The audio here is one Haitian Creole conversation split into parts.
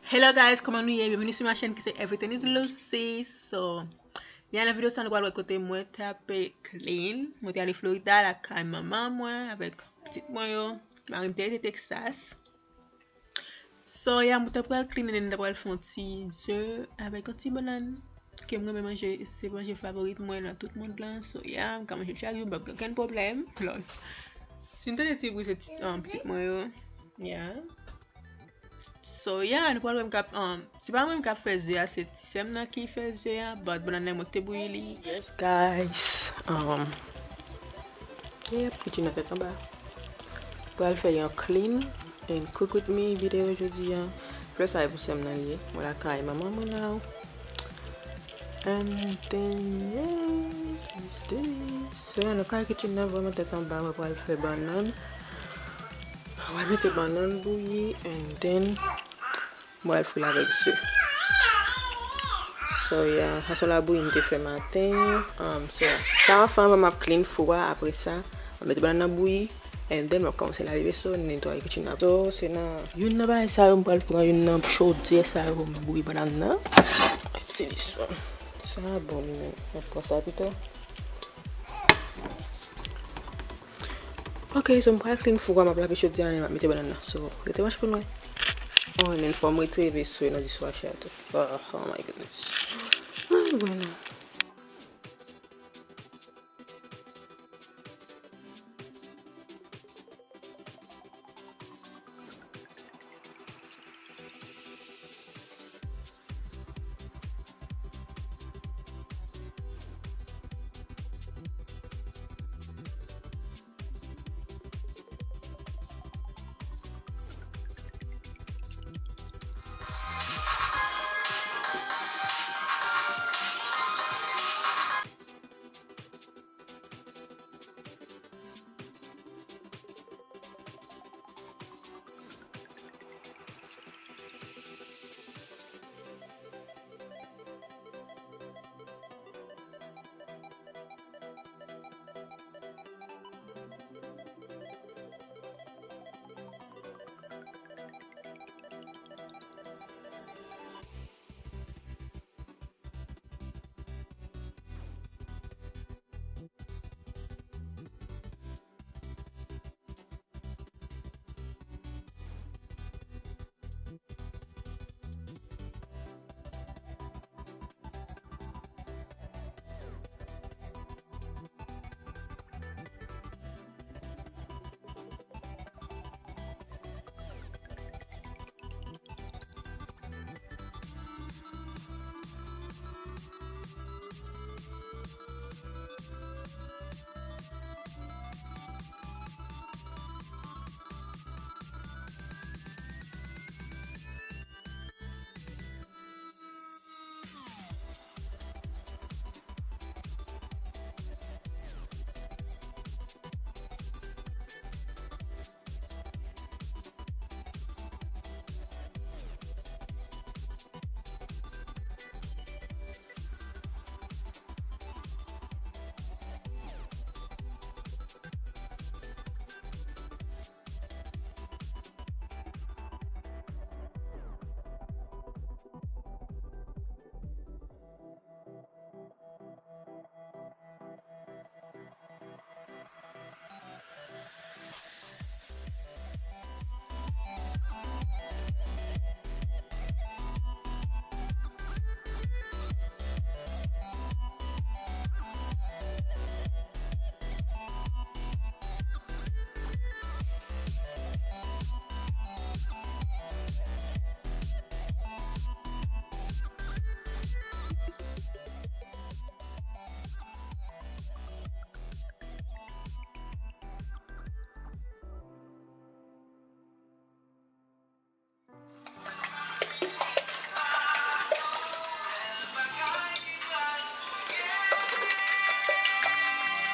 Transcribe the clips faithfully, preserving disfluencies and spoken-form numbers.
Hello guys, kòman nou ye? Byenveni sou ma chaîne ki se Everything is Lucy. So, ya nan videyo sa nou pral wè kote mwen t ape clean. Mwen te ale Florida lakay manman mwen avèk pitit mwen yo. Mari m te rete Texas. So, ya mwen t ap pral clean and then mwen t ap pral fè yon ti ze avèk yon ti bannann. Ke mwen renmen manje, se manje favorit mwen nan tout mond lan. So, ya, m ka manje l chak jou, m p ap gen okenn pwoblèm. Lòl. Si n tande ti bri, se ti, um, pitit mwen yo. Ya. So, ya, nou pral wè m k ap, um, se pa mwen menm k ap fè ze a, se ti sè m nan ki fè ze a, but bannann nan mwen k te bouyi li. Yes, guys. Um, yep, kitchen nan fèt anba. Pral fè yon clean and cook with me videyo jodi a. Flè sa e pou sè m nan li ye. Mwen lakay manman mwen la. And then, yes, it's this. So, yeah, nou kay kitchen nan vrèman tèt anba, mwen pral fè bannann. Mwen mete bannann bouyi, and then, mwen pral fri l avèk ze. So, yeah, sa se la bouyi m te fè maten. Um, so, sa anfan, mwen ap clean fou a, apre sa, mwen mete bannann nan bouyi. And then, m ap kòmanse lave veso, netwaye kitchen nan. So, se nan youn nan bagay sa yo, m pral pran youn nan chodyè sa yo pou m bouyi bannann nan. Let's see this one. Sa bon, li menm. M ap pran sa pito. Ok, so m pral clean fou a, m ap lave chodyè a, m ap mete bannann nan. So, rete branche pou nou wè. Oh, and then fò m retire veso nan dishwasher tou. Oh, oh my goodness. Ay, bueno.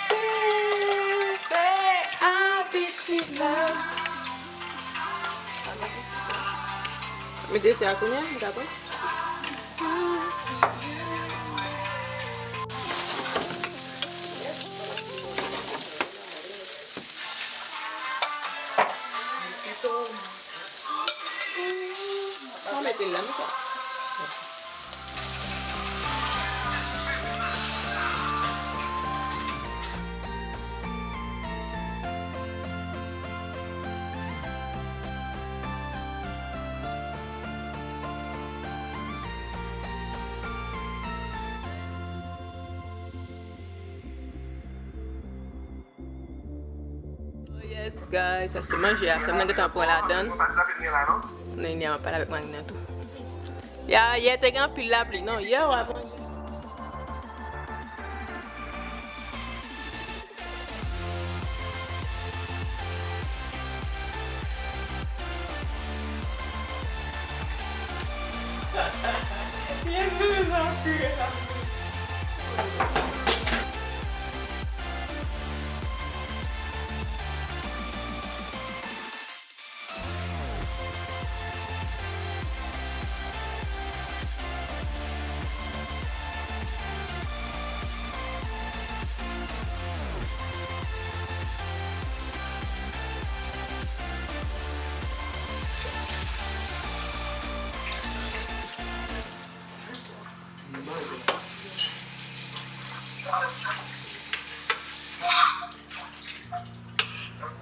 Se, se abitid la. Mete se a kounye a, m ka pran. Se la m ka. Oh yes, guys, sa se manje a. Sèm nan gentan pran ladan. Nini a pale avèk Marina tou. Ya, yè te gen anpil lapli, non? Yè, w a bon. Yes, bebe, sa ap kriye, sa ap kriye.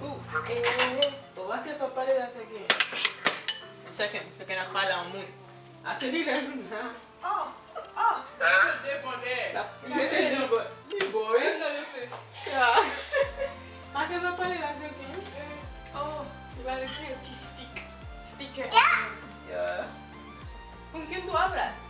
Ou, eh, eh, eh. Bon, a kiyès w ap pale la, Sèken? Sèken, Sèken ap pale a yon moun. A, se li menm, ha. Oh, oh. L ap mete l devan. Li bon, wi. Ah. A kiyès w ap pale la, Sèken? Oh, li pale ti, ti stick. Sticker. Yeah. Pou m gen twa plas.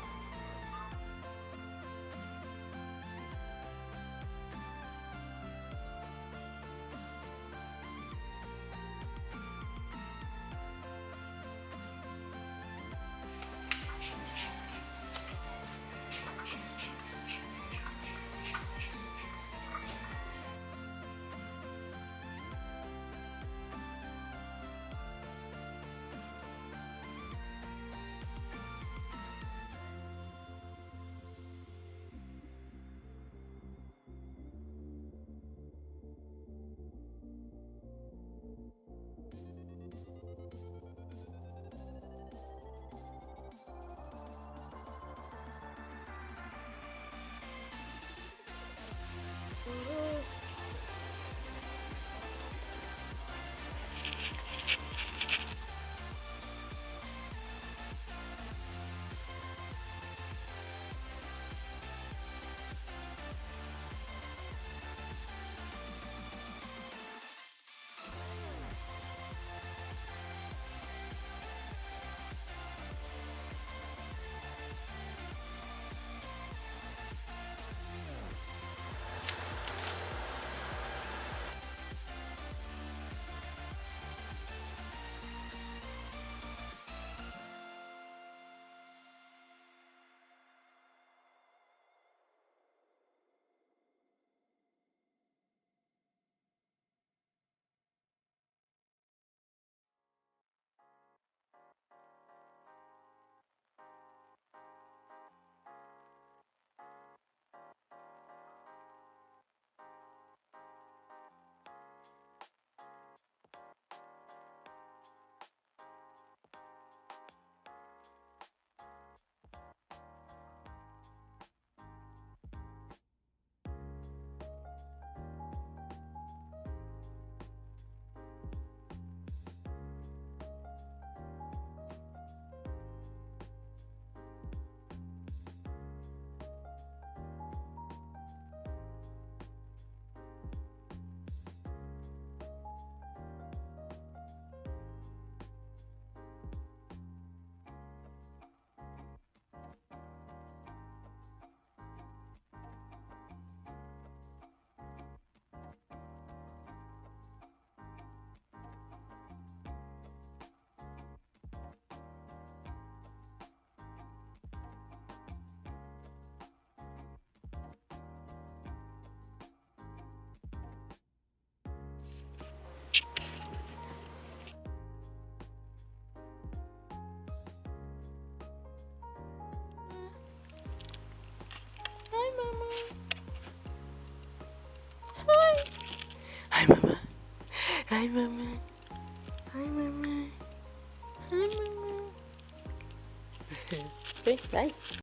Hi, mama. Hi. Hi, mama. Hi, mama. Hi, mama. Hi, mama. Ok, bye.